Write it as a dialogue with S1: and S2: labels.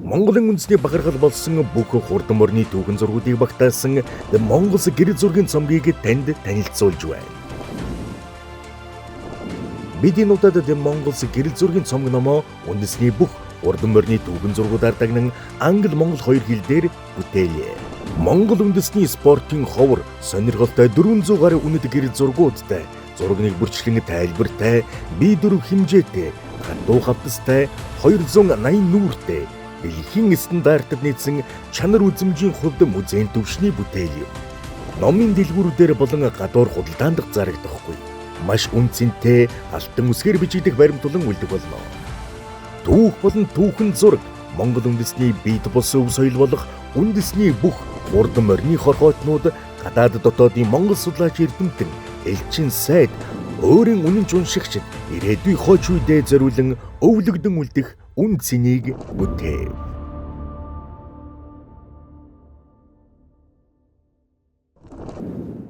S1: Монголын үндэсний бахархал болсон бүх хурдан морины түүхэн зургуудыг багтаасан The Mongols гэрэл зургийн цомгийг танд танилцуулж байна. Бид энэ удаад The Mongols гэрэл зургийн цомог номоо үндэсний бүх хурдан морины түүхэн зургуудаар дагнан англи, монгол хоёр хэл дээр бүтээлээ. Монгол үндэсний спортын ховор сонирхолтой 400 гаруй үнэт гэрэл зургуудтай, зурагныг бүрчлэн тайлбартай, бие дөрөв хэмжээтэй, хатуу хавтастай, 280 нүүртэй, дэлхийн стандартад нийцсэн чанар үзэмжийн хувьд музейн түвшний бүтээл юм. Номын дэлгүүрүүдээр болон гадуур худалдаанд зарагдахгүй. Маш үнэ цэнтэй алтан үсгээр бичигдэх баримт тулан үлдэх болно. Түүх болон түүхэн зураг, Монгол үндэсний бие бус өв соёл болох үндэсний бүх хурдан морины хорхойтнууд, гадаад дотоодын монгол судлаач эрдэмтэн, элчин сайд, өөрийн үнэнч уншигчид, ирээдүйн хойч үедээ зориулан өвлөгдөн үлдэх үнэ цэнийг бүтээв.